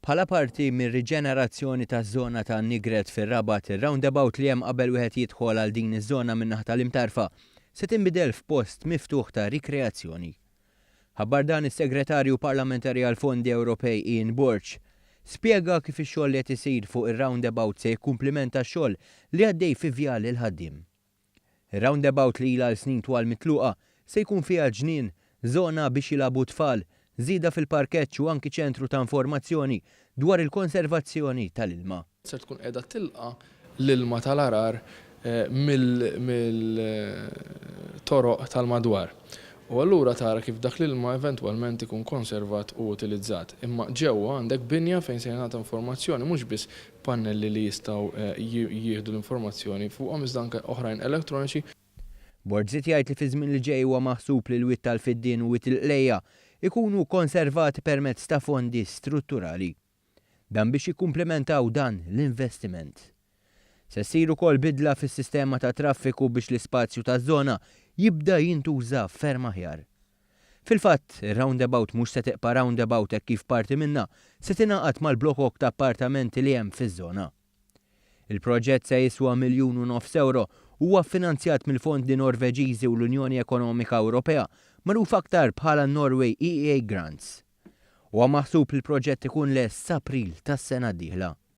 Bħala parti mir-riġenerazzjoni taż-żona ta' Nigret fir-Rabat, ir-roundabout li hemm qabel wieħed jidħol għal din iż-żona min-naħa tal-Imtarfa se tinbidel f'post miftuħ ta' rikreazzjoni. Ħabbar dan is-Segretarju Parlamentari għall-Fondi Ewropej Ian Borg. Spjega kif ix-xogħol li qed isir fuq ir-roundabout se jikkumplimenta x-xogħol li għaddej fi Vjal il-Ħaddiem. Ir-roundabout li ilha għal snin twal mitluqa se jkun fiha ġnien, żona biex jilagħbu t-tfal, żieda fil-parkeġġ u anki ċentru ta' informazzjoni dwar il-konservazzjoni tal-ilma. Ser tkun qiegħda tilqa' l-ilma tal-għarar mill-toroq tal-madwar. U allura tara kif dak l-ilma eventwalment ikun konservat u utilizzat. Imma ġewwa għandek binja fejn se jingħata informazzjoni mhux biss pannelli li jistgħu jieħdu l-informazzjoni fuqhom iżda anke oħrajn elettroniċi. Borg żied jgħid li fiż-żmien li ġej huwa maħsub li l-Wied tal-Fiddien u Wied il-Qlejja jkunu konservati permezz ta' fondi strutturali. Dan biex jikkumplimentaw dan l-investiment. Se ssir ukoll bidla fis-sistema tat-traffiku biex l-ispazju taż-żona jibda jintuża ferm aħjar. Fil-fatt, ir-roundabout mhux se tibqa' roundabout hekk kif parti minnha se tingħaqad mal-blokok ta' appartamenti li hemm fiż-żona. Il-proġett se jiswa 1.5 miljun ewro u huwa ffinanzjat mill-fondi Norveġiżi u l-Unjoni Ekonomika Ewropea, magħruf aktar bħala Norway EEA Grants. Huwa maħsub li l-proġett ikun lest s'April tas-sena d-dieħla.